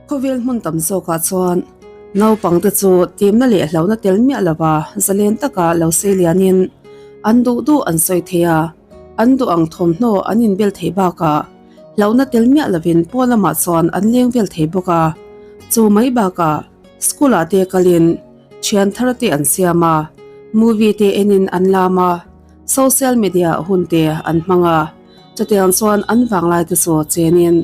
Khawvel hmun tam zawkah chuan naupangte chu timna leh hlauhna tel miah lova zalen taka lo sei lianin an duh duh an sawi thei a, an duh ang thawmhnaw an inbel thei bakah hlauhna tel miah lovin pawn lamah chuan an leng vel thei bawk a. Chu mai bakah school ah te kalin thian thar te an siam a, movie te enin an lam a, social media hun te an hmang a. Chutiang chuan an vanglai te chu chenin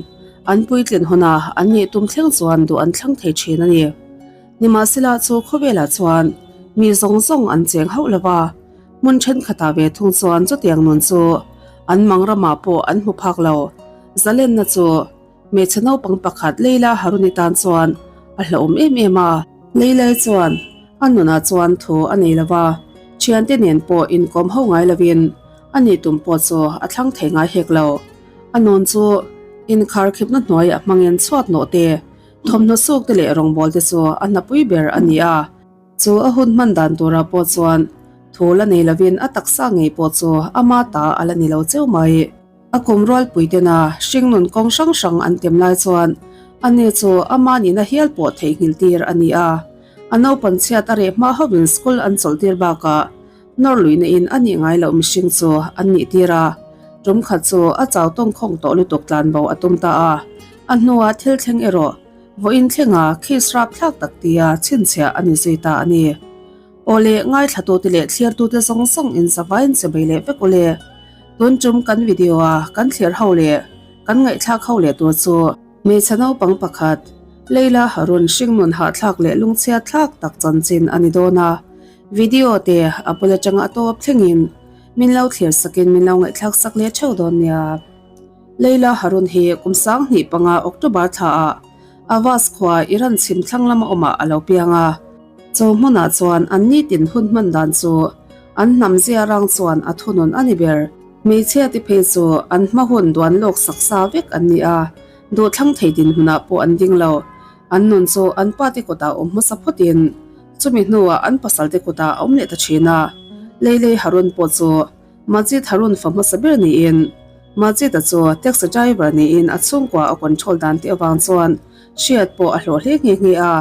an puitlin huna an nih tum thleng chuan duh an thlang thei thin a ni. Nimahsela chu khawvelah chuan mi zawng zawng an cheng hauh lo va, hmun thenkhatah ve thung chuan chutiang nun chu an mang ramah pawh an hmu phak lo. Zalenna chu hmeichhe naupang pakhat Leila Haruni tan chuan a hlauhawm em em a. Leilai chuan a nunah chuan thu a nei lo va, thiante nen pawh inkawm ho ngai lovin A nih tum pawh chu a thlang thei ngai hek lo. A nun chu inkhar khipna hnuaiah hmangin chhuat nawh te, thawmhnaw suk te leh rawngbâwl te chu a hnapui ber a ni a. Chu a hun hman dan turah pawh chuan thu la nei lovin a taksa ngei pawh chu ama ta a la ni lo cheu mai. A kum rualpui tena hringnun kawng hrang hrang an tem lai chuan ani chu ama nihna hial pawh theihnghilh tir a ni a. A naupan chhiat a reh hma hovin school an chawlh tir bakah Nawr luihna in a nih ngai loh mihring chu an nih tir a, tum khat chu a chau tawng khawng tawh lutuk tlan bo a tum ta a, a hnua thil thleng erawh vawiin thlenga case rap thlak tak tia chhinchhiah a ni zui ta a ni. Aw le, ngaithlatute leh thlirtute zawng zawng in zavaiin che bei leh vek ule. Tun tum kan video a kan thlir ho leh kan ngaihthlak ho leh tur chu. Hmeichhe naupang pakhat, Leila Harun hringnun hahthlak leh lungchhiat thlak tak chanchin a ni dawn a. Video te a bul atanga a tawp thlengin min lo thlir sakin min lo ngaihthlak sak leh theuh dawn nia. Leila Harun hi kum 2005 October thla ah Avaz khua Iran chhim thlang lama awmah a lo piang a. Chu hmunah chuan an nitin hun hman dan chu an hnam zia rang chuan a thunun a ni ber. Hmeichhia te phei chu an hma hun duan lawk sak sa vek an ni a, duhthlang thei dinhmunah pawh an ding lo. An nun chu an pa te kutah awm hmasa phawtin chumi hnuah an pasal te kutah a awm leh ta thin a. Leilei Harun pawh chu Majid Harun fa hmasa ber niin Majid-a chu taxi driver niin a chhungkua a control dan tih avang chuan hriat pawh a hlawh hle nghe nghe a.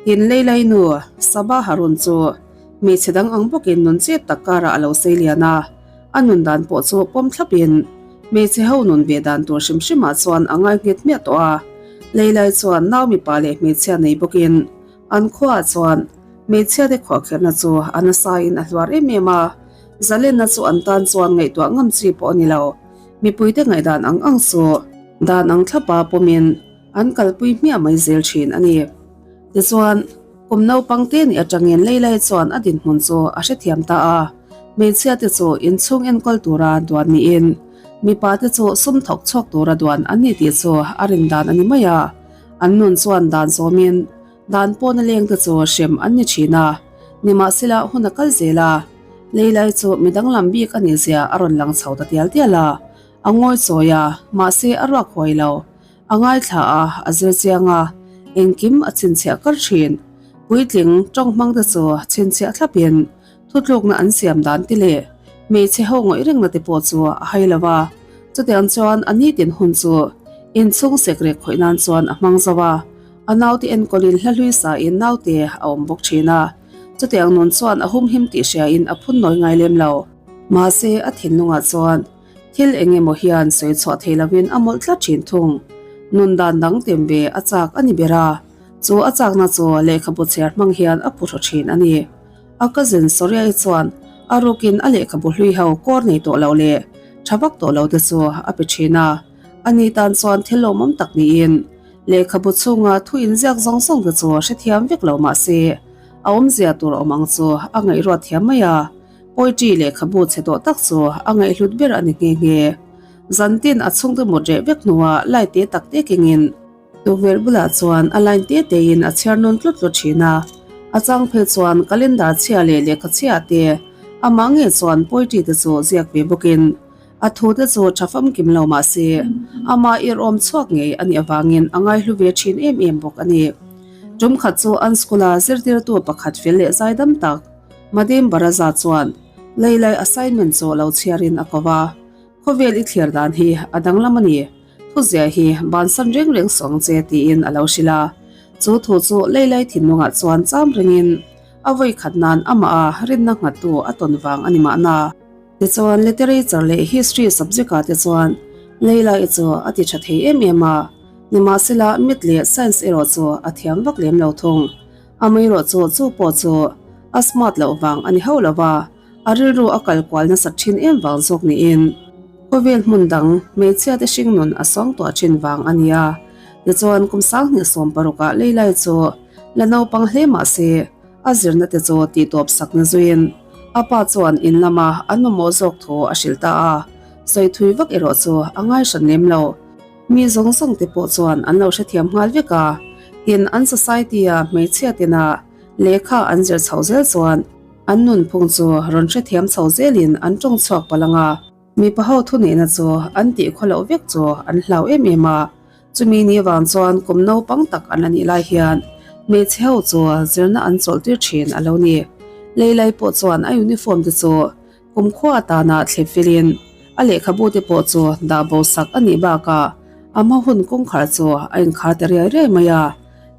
Tin Leilai nu Sabah Harun chu hmeichhe dang ang bawkin nun chep tak karah a lo sei lian a, a nun dan pawh chu pawm thlapin hmeichhe ho nun ve dan tur hrim hrimah chuan a ngai nghet hmiah tawh a. Leilai chuan nau mipa leh hmeichhia nei bawkin an khuaah chuan hmeichhia te khuahkherhna chu a nasain a hluar em em a, zalenna chu an tan chuan ngaihtuah ngam chi pawh a ni lo. Mipuite ngaihdan ang ang chu dan ang thlapa pawmin an kalpui hmiah mai zel thin a ni. Tichuan, kum naupang te nih atangin Leilai chuan a dinhmun chu a hrethiam ta a, hmeichhia te chu inchhung enkawl tura duan niin mipa te chu sum thawk chhuak tura duan an ni tih chu a rin dan a ni mai a. An nun chuan dan zawmin dan pawna leng te chu hrem an ni thin a, nimahsela hun a kal zel a, Leilai chu mi danglam bik a nih zia a rawn lang chho ta tial tial a, a ngawi chawi a, mahse a ruak huai lo. A ngaithla a, a zir chiang a, engkim a chhinchhiah kar thin. Puitling tawng hmang te chu chhinchhiah thlapin thutlukna an siam dan te leh hmeichhe ho ngawih rengna te pawh chu a hai lo a. Chutiang chuan a nitin hun chu inchhung sekrek khawih nan chuan a hmang zo a, a naute enkawlin hla hlui sain naute a awm bawk thin a. Chutiang nun chuan a humhim tih hriain a phun nawi ngai lem lo. Mahse a thinlungah chuan Thil eng emaw hian sawi chhuah thei lovin a mawlh tlat thin thung. Nun dan dang tem ve a chak a ni ber a, chu a chakna chu lehkhabu chhiar hmang hian a phuhraw thin a ni. A cousin Soriai chuan a rukin a lehkhabu hlui ho kawr nei tawh lo leh tha vak tawh lo te chu a pe thin a, ani tan chuan thil lawmawm tak niin lehkhabu chhunga thu inziak zawng zawng te chu hrethiam vek lo mah se a awmzia tur awm ang chu a ngaihruat thiam mai a. Poetry lehkhabu chhe tawh tak chu a ngaihhlut ber a ni nghe nghe. Zantin a chhungte mut reh vek hnuah light te tak te kengin tukverh bulah chuan a line te tein a chhiar nawn tlut tlut thin a. A chang phei chuan calendar chhia leh lehkha chhia te amah nge chuan poetry te chu ziak ve bawkin a thu te chu tha famkim lo mah se amah irhawm chhuak ngei a nih avangin a ngaihlu ve thin em em bawk a ni. Tum khat chu an school-a zirtirtu pakhat fel leh zaidam tak Madam Baraza chuan Leilai assignment chu lo chhiarin a ko va, Khawvel i thlir dan hi a danglam a ni, thuzia hi bansan reng reng suh ang che tiin a lo hrilh a. Chu thu chu Leilai thinlungah chuan cham rengin a vawi khat nan amah a rinna nghattu a tawn vang a ni mahna. Tichuan Literature leh History subject ah te chuan Leilai chu a ti tha thei em em a, nimahsela Math leh Science erawh chu a thiam vak lem lo thung. Amaherawhchu chu pawh chu a smart loh vang a ni hauh lo va, a rilru a kal kual nasat thin em vang zawk niin khawvel hmun dang hmeichhia te hring nun a sawng tuah thin vang a ni a. Tichuan kum 20 paruk ah Leilai chu la naupang hle mah se a zirna te chu tihtawp sak na zuiin a pa chuan in lama an mamawh zawk thu a hrilh ta a, sawi thui vak erawh chu a ngai hran lem lo. Mi zawng zawng te pawh chuan an lo hrethiam nghal vek a, tin an society a hmeichhia tina lehkha an zir chhoh zel chuan an nunphung chu rawn hrethiam chho zelin an tawng chhuak palh ang a, mipa ho thuneihna chu an tih khaw loh vek chu an hlau em em a, chumi ni vang chuan kum naupang tak an la nih lai hian hmeichhe ho chu zirna an chawlh tir thin a lo ni. Leilai pawh chuan a uniform te chu Kumkhua atana thlep felin a lehkhabu te pawh chu dah bo sak a nih bakah a hma hun kawngkhar chu a inkhar ta riai riai mai a.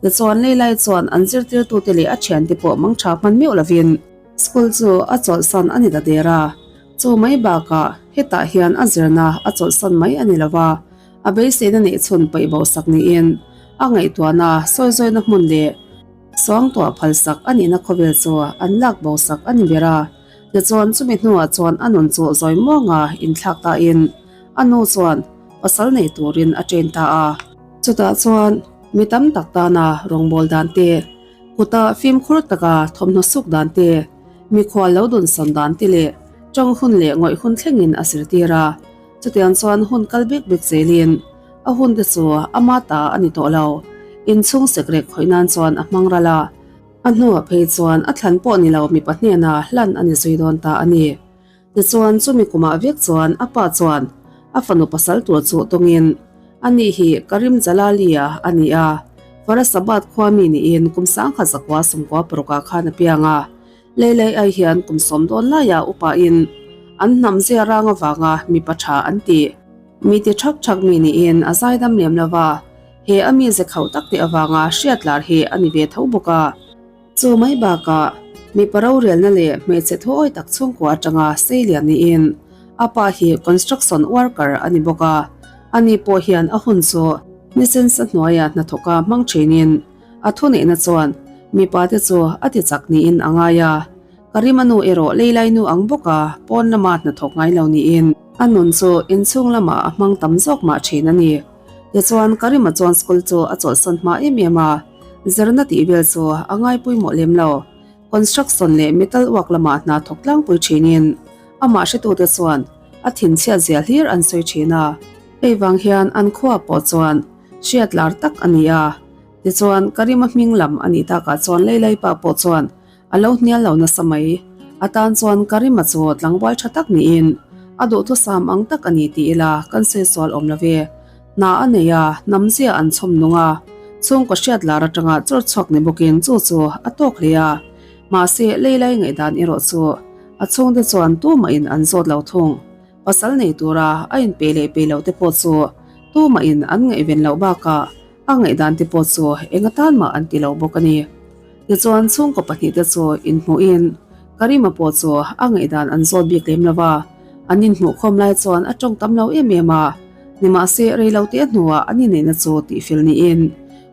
Tichuan Leilai chuan an zirtirtute leh a thiante pawh mangtha hman meuh lovin school chu a chawlhsan a ni ta der a. Chu mai bakah hetah hian a zirna a chawlhsan mai a ni lo va, a beiseina neih chhun paih bo sak niin a ngaihtuahna sawizawina hmun leh suangtuah phalsak a nihna khawvel chu an lak bo sak a ni ber a. Tichuan chumi hnuah chuan a nun chu zawi muanga inthlak tain a nu chuan pasal nei turin a train ta a. Chutah chuan mi tam tak tana rawngbâwl dan te, kuta fimkhur taka thawmhnaw suk dan te, mikhual lo dunsawn dan te leh tawng hun leh ngawih hun thlengin a zirtir a. Chutiang chuan hun kal bik bik zelin a hun te chu ama ta a ni tawh lo. Inchhung sekrek khawih nan chuan a hmang ral a. A hnuah phei chuan a thlan pawh ni lo mipa hnena hlan a ni zui dawn ta a ni. Tichuan chumi kumah vek chuan a pa chuan a fanu pasal tur chu tawngin a ni hi Karim Jalali-a a ni a, Farasabad khua mi niin kum 1900 sawmkua parukah khan a piang a, Leilei ai hian kum sawm dawn laia upain an hnam zia rang avanga mipa tha an ti. Mi ti thak thak mi niin a zaidam lem lo va, he a mize khauh tak te avanga hriat lar hi a ni ve tho bawk a. Chu mai bakah mipa rorelna leh hmeichhe thuawi tak chhungkua atanga seilian niin a pa hi construction worker a ni bawk a, ani pawh hian a hun chu nisensa hnuaia hnathawka hmang thinin a thuneihna chuan mipa te chu a ti chak niin a ngai a. Karima nu erawh leilai nu ang bawka pawn lama hnathawk ngai lo niin a nun chu inchhung lamah a hmang tam zawk mah thin a ni. Tichuan Karima chuan school chu a chawlhsan hma em em a, zirna tih vel chu a ngai pawimawh lem lo. Construction leh metal work lamah hna thawk tlangpui thinin amah hretute chuan a thinchhiat zia hlir an sawi thin a. Hei vang hian an khua pawh chuan hriat lar tak a ni a. Tichuan Karima hming lam a nih takah chuan Leilai pa pawh chuan A lo hnial lo nasa mai. A tan chuan Karima chu tlangval tha tak niin a duhthusam ang tak a ni ti ila kan sawi sual awm lo ve. Hna a nei a, hnamzia an chhawm nung a, chhungkaw hriat lar atanga chawr chhuak ni bawkin chu chu a tawk hle a. Mahse, Leilai ngaihdan erawh chu a chhungte chuan tumahin an zawt lo thung. Pasal nei tura a inpe leh pe loh te pawh chu tumahin an ngaihven loh bakah a ngaihdan te pawh chu eng atan mah an ti lo bawk a ni. Tichuan chhungkaw pahnihte chu inhmuhin Karima pawh chu a ngaihdan an zawt bik lem lo va, an inhmuhkhawm lai chuan a tawng tam lo em em a, nimahse reilote hnuah an inneihna chu tihfel niin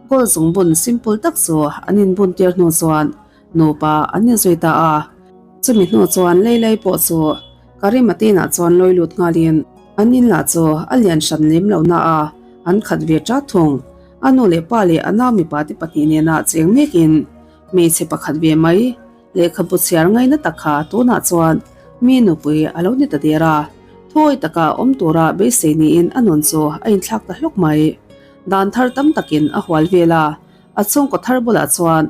gold zungbun simple tak chu an inbun tir hnu chuan nupa an inzui ta a. Chumi hnu chuan Leilei pawh chu Karima tinah chuan lawi lut nghalin an in lah chu a lian hran lem lo na a, an khat ve ṭat thung. A nu leh pa leh a nau mipa te pahnih nena cheng mekin hmeichhe pakhat ve mai lehkhabu chhiar ngaina tak kha tunah chuan mi nupui a lo ni ta der a, thuawi taka awm tura beisei niin a nun chu a inthlak ta hlawk mai. Dan thar tam takin a hual vel a, a chhungkaw thar bulah chuan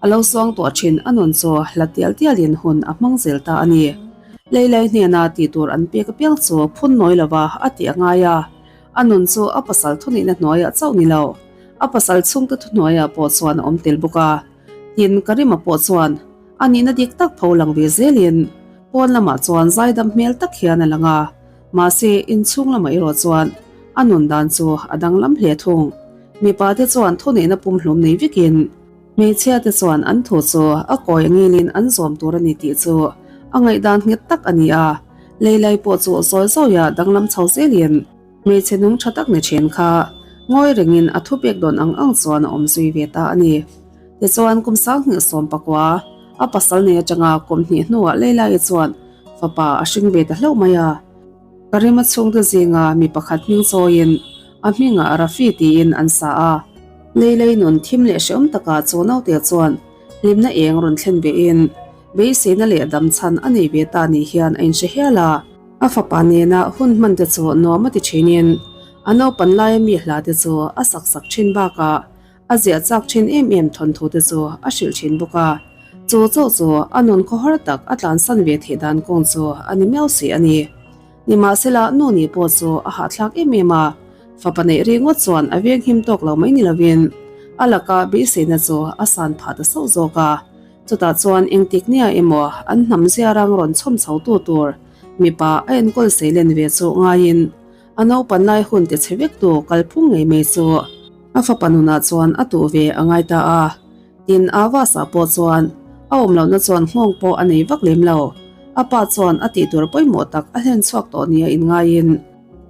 A lo suang tuah thin a nun chu hla tial tialin hun a hmang zel ta a ni. Leilai hnena tih tur an pek apiang chu phun nawi lova a tih a ngai a. A nun chu a pasal thunihna hnuaiah chauh ni lo, a pasal chhungte thuhnuaiah pawh chuan a awm tel bawk a. Tin, Karima pawh chuan a nihna dik tak pho lang ve zelin pawn lamah chuan zaidam hmel tak hian a lang a. Mahse, inchhung lamah erawh chuan a nun dan chu a danglam hle thung. Mipa te chuan thuneihna pumhlum nei vekin hmeichhia te chuan an thu chu a kawi angilin an zawm tur a ni tih chu a ngaihdan nghet tak a ni a. Leilai pawh chu zawi zawia danglam chho zelin hmeichhe nung tha tak ni thin kha ngawi rengin a thupek dawn ang ang chuan a awm zui ve ta a ni. Tichuan kum 2019 a pasal nei atanga kum hnih hnuah Leilai chuan fapa a hring ve ta hlauh mai a. Karima chhungte zinga mi pakhat hming chawiin a hmingah Rafi tiin an sa a. Leilei nun thim leh hrehawm takah chu naute chuan hlimna eng rawn thlen vein beiseina leh dam chhan a nei ve ta ni hian a inhre hial a. A fapa nena hun hman te chu nuam a ti thinin a naupan laia mi hla te chu a sak sak thin bakah A ziah chak thin em em thawnthu te chu a hrilh thin bawk a, chu chauh chu a nun khawhar tak a tlansan ve theih dan kawng chu a ni miau si a ni. Nimahsela nu nih pawh chu a hahthlak em em a, fapa neih ringawt chuan a venghim tawk lo mai ni lovin a laka beiseina chu a san phah ta sauh zawk a, chutah chuan engtik nia emaw an hnam ziarang rawn chhawm chho tu tur mipa a enkawl seilen ve chu ngaiin A naupan lai hun ti chhe vek tu kalphung ngei mai chu a fapa nunah chuan a tuh ve a ngai ta a. Tin, Avas ah pawh chuan a awm lohna chuan nghawng pawh a nei vak lem lo. A pa chuan a tih tur pawimawh tak a hlen chhuak tawh nia inngaiin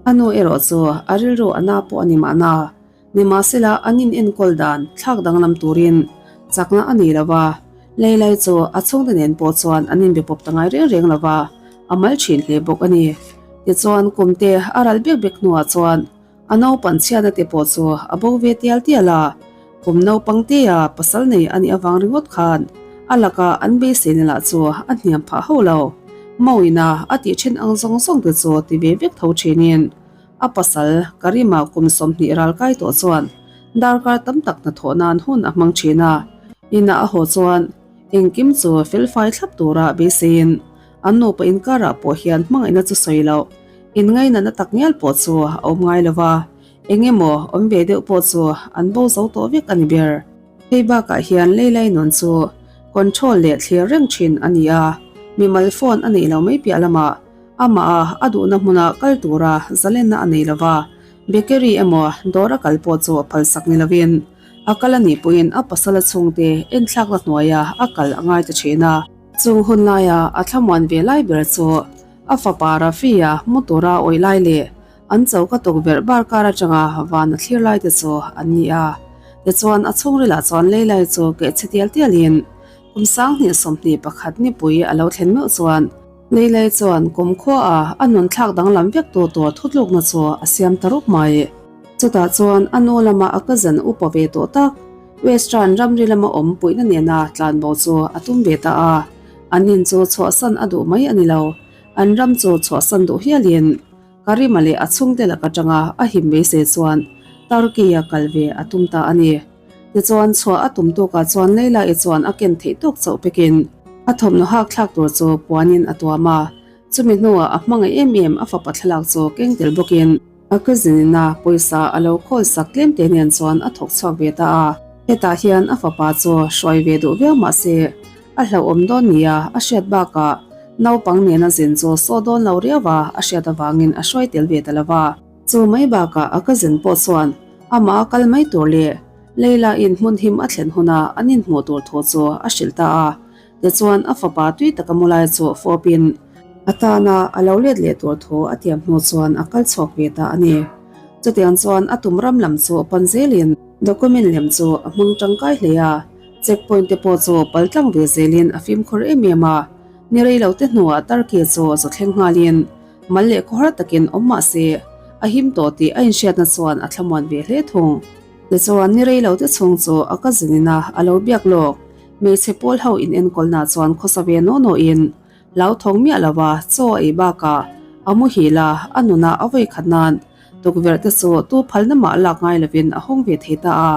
a nu erawh chu a rilru a na pawh a ni mahna. Nimahsela, an in enkawl dan thlak danglam turin chakna a nei lo va, Leilai chu a chhungte nen pawh chuan an inbe pawp ta ngai reng reng lo va, a mal thin hle bawk a ni. Tichuan, kumte a ral bek bek hnuah chuan a naupan chhiatna te pawh chu a bo ve tial tial a, kum naupang tea pasal nei a nih avang ringawt khan a laka an beiseina lah chu a hniam phah hauh lo. Mawina a tih then ang zawng zawng te chu ti ve vek tho thinin A pasal, Karima kum 20 ral kai tawh chuan darkar tam tak hnathawh nan hun a hmang thin a. Inah a haw chuan engkim chu felfai thlap tura beiseiin an nupa inkarah pawh hian hmangaihna chu sawi loh, inngainatna tak ngial pawh chu a awm ngai lo va, eng emaw awm ve deuh pawh chu an bo zo tawh vek a ni ber. Hei bakah hian Leilai nun chu control leh thlir reng thin a ni a, mimal phone a neih lo mai piah lamah Amah a a duhna hmuna kal tura zalenna a nei lo va, bakery emaw dawr a kal pawh chu a phalsak ni lovin a kal a nih pawhin a pasal a chhungte enthlakna hnuaia a kal a ngai ta thin a. Chung hun laia a thlamuan ve lai ber chu a fapa Rafi-a mu tura awih lai leh an choka tukverh bar kar atanga van a thlir lai te chu an ni a. Tichuan a chhungrilah chuan Leilai chu keh chhe tial tialin kum 2021 nipui a lo thlen meuh chuan Leilei chuan kumkhua a nun thlak danglam vek tu tur thutlukna chu a siam ta rup mai. Chutah chuan a nu lama a cousin upa ve tawh tak, Western ramri lama awm puihna nena tlanbo chu a tum ve ta a. An in chu chhuahsan a duh mai a ni lo, an ram chu chhuahsan duh hialin Karima leh a chhungte lak atanga a him beisei chuan Turkey-a kal ve a tum ta a ni. Tichuan chhuah a tum tukah chuan Leila-i chuan a ken theih tawk chauh pekin a thawmhnaw hak thlak tur chu puanin a tuam a, chumi hnuah a hmangaih em em a fapa thlalak chu keng tel bawkin a cousin-in a pawisa a lo khawl sak tlem te nen chuan a thawk chhuak ve ta a. Hetah hian a fapa chu hruai ve duh viau mah se a hlauhawm dawn nia a hriat bakah naupang nena zin chu saw dawn lo riau a a hriat avangin a hruai tel ve ta lo va. Chu mai bakah a cousin pawh chuan amah a kal mai tur leh Leila in hmun him a thlen huna an inhmuh tur thu chu a hrilh ta a. Tichuan a fapa tui taka mu lai chu fawpin a tana a lo let leh tur thu a tiam hnu chuan a kal chhuak ve ta a ni. Chutiang chuan a tum ram lam chu pan zelin document lem chu a hmang tangkai hle a, check point te pawh chu pal tlang ve zelin a fimkhur em em a. Ni rei lo te hnuah Turkey chu zu thleng nghalin Mal leh khawhar takin awm mah se, a him tawh tih a inhriatna chuan a thlamuan ve hle thung. Tichuan, ni rei lo te chhung chu a cousin ina a lo biak lawk. Hmeichhe pawl ho inenkawlna chuan khawsa ve naw nawin hlauthawng miah lo a, chaw a ei bakah a muhil a, a nuna a vawi khat nan tukverh te chu tu phalna mah lak ngai lovin a hawng ve thei ta a.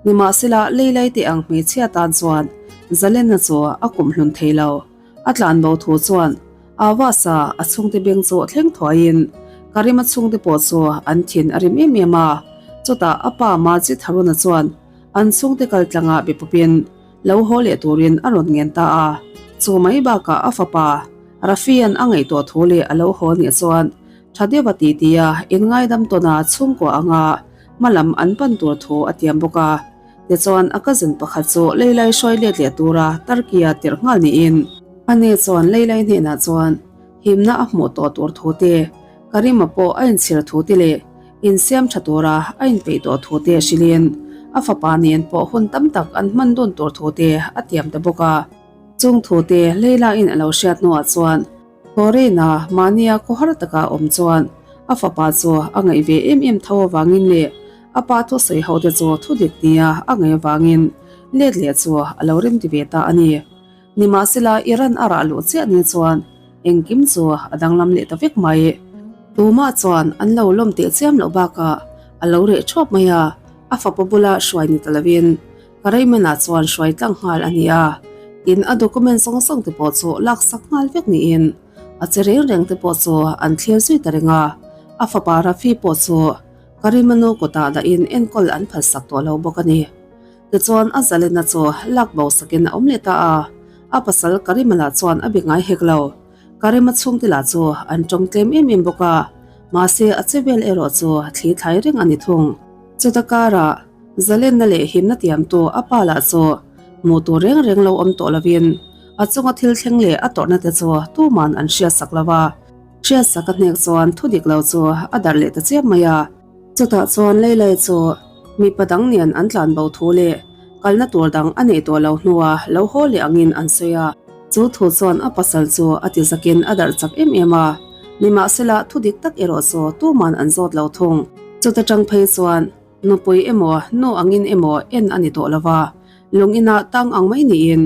Nimahsela, Leilai te ang hmeichhia tan chuan zalenna chu a kumhlun thei lo. A tlan bo thu chuan Avasa a chhungte beng chu thleng thuaiin Karima chhungte pawh chu an thin a rim em em a. Chutah a pa Majid Haruna chuan an chhungte kal tlangah be pawpin lo haw leh turin a rawn ngen ta a. Chu mai bakah a fapa Rafia'n a ngaihtuah thu leh a lo haw nih chuan tha deuh a ti ti a, inngaidam tawna chhungkua anga. hmalam an pan tur thu a tiam bawk a. Tichuan a cousin pakhat chu Leilai hruai let leh tura Turkey-a tirh nghal niin ani chuan Leilai hnenah chuan himna a hmuh tawh tur thu te, Karima pawh a inchhir thu te leh insiam tha tura a inpeih tawh thu te hrilhin a fapa nen pawh hun tam tak an hman dun tur thu te a tiam ta bawk a. Chung thu te Leila-in a lo hriat hnuah chuan Foreign-a mahnia khawhar taka awm chuan a fapa chu a ngaih ve em em tho avangin leh a pa thusawi ho te chu thu dik nia a ngaih avangin let leh chu a lo remti ve ta a ni. Nimahsela Iran a rah luh chiah ni chuan engkim chu a danglam leh ta vek mai. Tumah chuan an lo lawm teh chiam loh bakah a lo reh thuap mai a, a fapa bula hruai ni ta lovin Karaiman-ah chuan hruai tlang nghal a ni a, tin a document zawng zawng te pawh chu laksak nghal vek niin a che reng reng te pawh chu an thlir zui ta reng a, a fapa Rafi pawh chu Karimanu kutah dahin enkawl an phalsak tawh lo bawk a ni. Tichuan a zalena chu lak bo sakin a awm leh ta a, a pasal Karima lah chuan a be ngai hek lo. Karima chhungte lah chu an tawng tlem em em bawk a, mahse a che vel erawh chu thli thlai reng a ni thung. Chuta karah Zalenna leh himna tiamtu a pa lah chu hmuh tur reng reng lo awm tawh lovin a chunga thil thleng leh a tawrhna te chu tuman an hriatsak lo va. Hriatsak a hnek chuan thu dik lo chu a darh leh ta chiam mai a. Chutah chuan Leilai chu mipa dang nen an tlan bo thu leh kalna tur dang a neih tawh lo hnua lo haw leh angin an sawi a. Chu thu chuan a pasal chu a ti zakin a darh chak em em a, nimahsela thu dik tak erawh chu tuman an zawt lo thung. Chuta tang phei chuan Nupui emaw, nu angin emaw en a ni tawh lo va, lung inah tang ang mai niin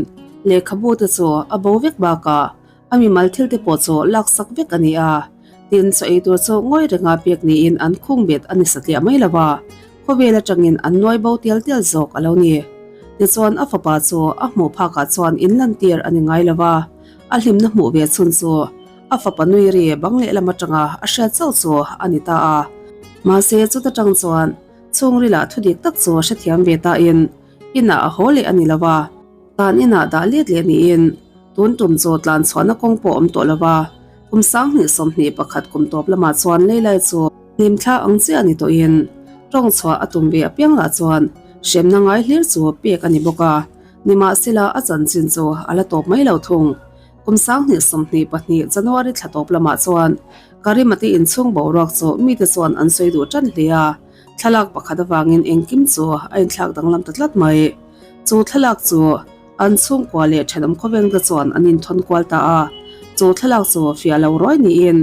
lehkhabu te chu a bo vek bakah a mimal thil te pawh chu laksak vek a ni a. Tin, chaw ei tur chu ngawi renga pek niin an khung bet a ni satliah mai lo va, khawvel atangin an nuai bo tial tial zawk a lo ni. Tichuan a fapa chu a hmuh phakah chuan inlantir a ni ngai lo va, a hlimna hmuh ve chhun chu A fapa nui ri bang lehlam atanga a hriat chauh chu a ni ta a. Mahse chuta tang chuan chhungrila thu dik tak chu hrethiam ve tain inah a haw leh a ni lo va, tan inah dah let leh niin tun tum chu tlan chhuahna kawng pawh awm tawh lo va, kum 2021 kum tawp lamah chuan Leilai chu hlimthla ang chiah ni tawhin tawng chhuah a tum ve apiang lah chuan hremna ngai hlir chu pek a ni bawk a, nimahsela a chanchin chu a la tawp mai lo thung. Kum 2022 January thla tawp lamah chuan Karimati inchhung boruak chu mite chuan an sawi duh tan hle a, thlalak pakhat avangin engkim chu a inthlak danglam ta tlat mai. Chu thlalak chu an chhungkua leh thenawm khawvengte chuan an inthawn kual ta a, chu thlalak chu fiah lo ruai niin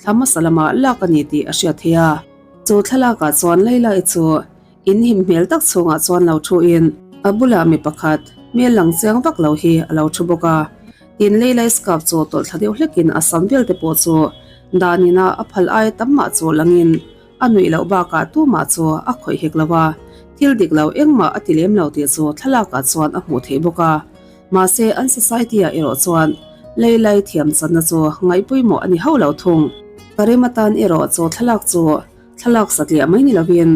thla hmasa lamah lak a ni tih a hriat theih a. Chu thlalakah chuan Leila-i chu In him hmel tak chhungah chuan lo thu in a bulah mi pakhat hmel lang chiang vak lo hi a lo thu bawk a. Tin Leilai scarf chu tawlh thla deuh hlek in a sam vel te pawh chu dan in a a phal ai tam mah chu lang in a nuih loh bakah tumah chu a khawih hek lo a, thil dik lo engmah a ti lem lo tih chu thlalak ah chuan a hmuh theih bawk a. Mahse an society ah erawh chuan Leilai thiam channa chu ngaihpawimawh a ni hauh lo thung. Karim atan erawh chu thlalak chu Thlalak satliah mai ni lovin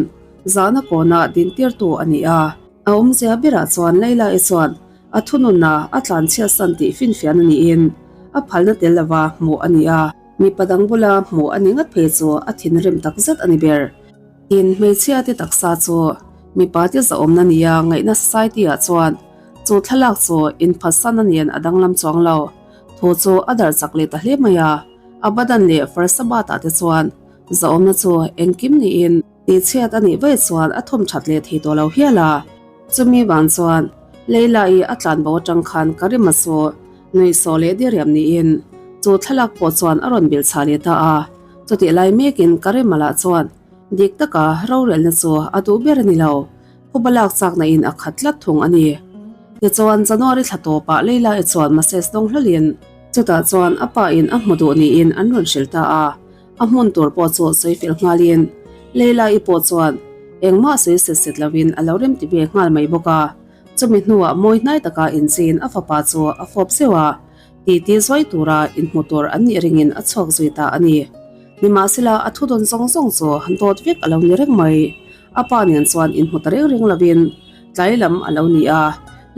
zahna kawnah dintirtu a ni a. A awmzia berah chuan Leila-i chuan a thununna a tlanchhiatsan tih finfiahna niin a phalna tel lova hmuh a ni a. Mipa dang bula hmuh a ni ngat phei chu a thinrim tak zet a ni ber. Tin, hmeichhia te taksa chu mipa te zahawmna nia ngaihna society-ah chuan chu thlalak chu inphatsanna nen a danglam chuang lo. Thu chu a darh chak leh ta hle mai a, Abadan leh Farsabat-ah te chuan Zahawmna chu engkim niin tihchhiat a nih vaih chuan a thawm that leh thei tawh lo hial a. Chumi vang chuan Leila-i a tlanbo atang khan Karima chu nuihsawh leh diriam niin chu thlalak pawh chuan a rawn bilh chhah leh ta a. Chutih lai mekin Karima lah chuan dik taka rorelna chu a duh ber a ni lo, phuba lak chakna in a khat tlat thung a ni. Tichuan January thla tawpah Leila-i chuan message dawng hlawlin chutah chuan a pa in a hmu duh niin an rawn hrilh ta a. A hmun tur pawh chu sawi fel nghalin Leila-i pawh chuan engmah sawi set set lovin a lo remti ve nghal mai bawk a. Chumi hnuah mawi hnai taka inchiin a fapa chu a fawp zeuh a, titi zuai tura inhmu tur an nih ringin a chhuak zui ta a ni. Nimahsela a thudawn zawng zawng chu dawt vek a lo ni reng mai. A pa nen chuan inhmu ta reng reng lovin tlai lam a lo ni a,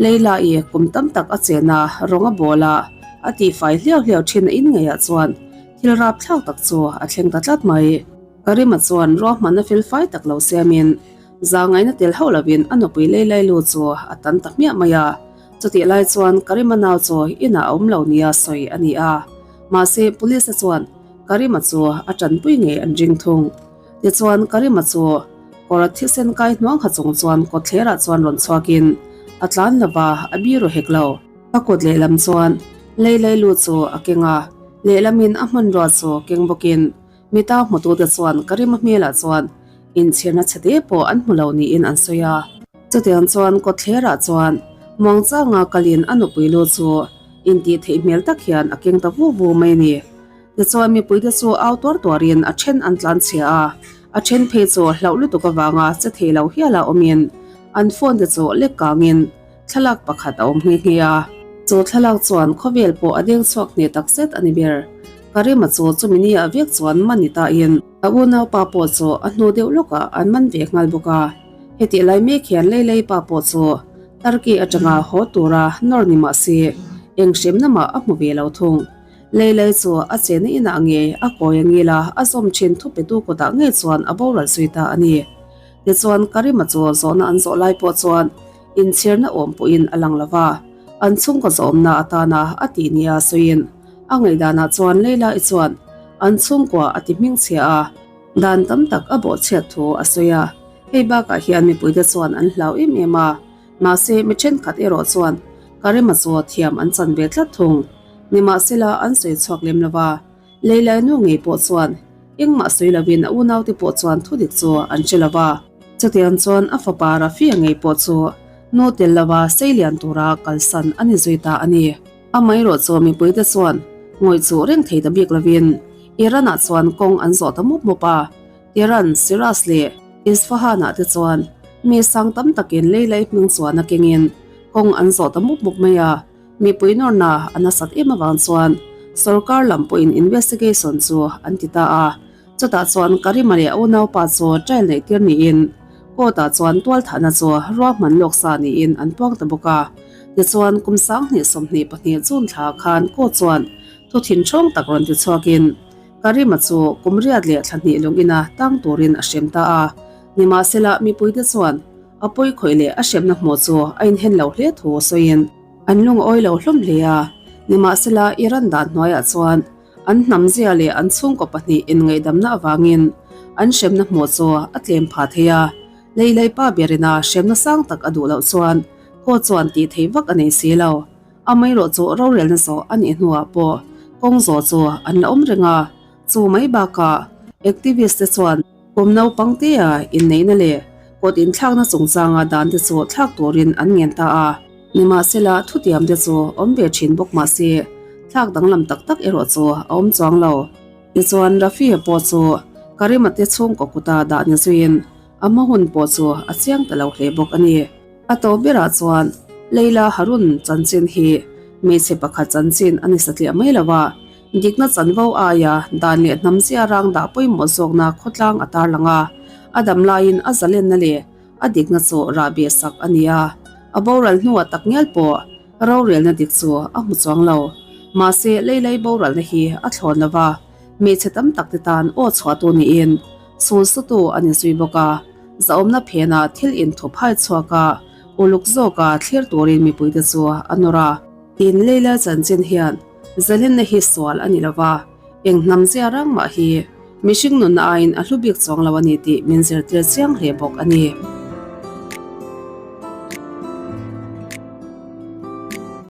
Leila-i kum tam tak a chen a, rawng a bawl a, a tihfai hliau hliau thin a in ngeiah chuan thil rapthlak tak chu a thleng ta tlat mai. Karima chuan ruahmanna felfai tak lo siamin. Zangaina tel hauh lovin a nupui Leilai lu chu a tan ta hmiah mai a. Chutih lai chuan Karima nau chu inah a awm lo nia sawi a ni a. Mahse, Police te chuan Karima chu a tanpui ngei an ring thung. Tichuan, Karima chu kawr thisen kai hnuang ha chung chuan kawtthlerah chuan rawn chhuakin a tlan lo va, a biru hek lo. A kut lehlam chuan Leilai lu chu a keng a, lehlamin a hmanrua chu keng bawkin Mita hmutute chuan Karima hmelah chuan inchhirna chhete pawh an hmu lo niin an sawi a. Chutiang chuan kawtthlerah chuan muangchanga kalin a nupui lu chu intih theih hmel tak hian a keng ta vu vu mai a ni. Tichuan mipuite chu au tuar tuarin a then an tlanchhia a, a then phei chu hlauh lutuk avanga che thei lo hiala awmin an phone te chu lek kangin thlalak pakhat a awm nghe nghe a. Chu thlalak chuan khawvel pawh a deng chhuak hneh tak zet a ni ber. Karima chu chumi ni ah vek chuan man ni ta in a unaupa pawh chu a hnu deuh lawk ah an man ve nghal bawk a. Hetih lai mek hian Leilei pa pawh chu Turkey atanga haw tura nawr ni mah se eng hremna mah a hmu ve lo thung. Leilei chu a chena inah nge a kawi a ngil a, a zawm thin thupetu kutah ngei chuan a boral zui ta a ni. Tichuan Karima chu zawhna an zawh lai pawh chuan inchhirna awm pawhin a lang lo va, an chhungkaw zawmna atana a tih nia sawiin a ngaihdanah chuan Leila-i chuan an chhungkua a ti hmingchhia a, dan tam tak a bawhchhiat thu a sawi a, hei bakah hian mipuite chuan an hlau em em a, mahse mi thenkhat erawh chuan Karima chu thiam an chan ve tlat thung. Nimahsela an sawi chhuak lem lo va, Leilai nu ngei pawh chuan engmah sawi lovin a unaute pawh chuan thudik chu an hre lo va. Chutiang chuan a fapa Rafia ngei pawh chu nu tel lova seilian tura kalsan a ni zui ta a ni. Amaherawh chu mipuite chuan ngawih chu reng thei ta bik lovin Iran-ah chuan kawng an zawh ta mup mup a. Iran, Shiraz leh Isfahan-ah te chuan mi sang tam takin Leilai hming chuan a kengin kawng an zawh ta mup mup mai a. Mipui nawrna a nasat em avang chuan sorkar lam pawhin investigation chu an ti ta a, chutah chuan Karima leh a unaupa chu trial neih tir niin court-ah chuan tualthahna chu ruahman lawk sa niin an puang ta bawk a. Tichuan kum 2022 June thla khan court chuan thu thinthawng tak rawn ti chhuakin Karima chu kum riat leh thla hnih lung ina tang turin a hrem ta a, nimahsela mipuite chuan A pawi khawih leh a hremna hmuh chu a inhen lo hle thu sawiin an lung a awi lo hlawm hle a, nimahsela Iran dan hnuaiah chuan an hnamzia leh an chhungkaw pahnih inngaihdamna avangin an hremna hmuh chu a tlem pha thei a, Leilei pa berina hremna sang tak a duh loh chuan court chuan tih theih vak a nei si lo. Amaherawh chu rorelna zawh a nih hnuah pawh kawng zawh chu an la awm reng a, chu mai bakah activist te chuan Kum naupang tea inneihna leh kawt inthlakna chungchanga dante chu thlak turin an ngen ta a. Nimahsela, thutiamte chu awm ve thin bawk mah se, thlak danglam tak tak erawh chu a awm chuang lo. Tichuan, Rafi-a pawh chu Karima te chhungkaw kuta dah ni zuiin a hma hun pawh chu a chiang ta lo hle bawk a ni. A tawp berah chuan Leila Harun chanchin hi hmeichhe pakhat chanchin a ni satliah mai lo a, Dikna chanvo aia dan leh hnam zia rang dah pawimawh zawkna khawtlang a tarlang a, a dam laiin a zalenna leh a dikna chu rah beh sak a ni a, a boral hnuah tak ngial pawh rorelna dik chu a hmu chuang lo. Mahse, leilei boralna hi a thlawn lo va, hmeichhe tam tak te tan aw chhuahtu niin sulsutu a ni zui bawk a, zahawmna phenah thil inthup hai chhuak a, uluk zawka thlir turin mipuite chu a nawr a. Tin, Leila chanchin hian Zalenna hi sual a ni lo va, eng hnam zia rang mah hi mihring nunna aiin a hlu bik chuang lo a ni tih min zirtir chiang hle bawk a ni.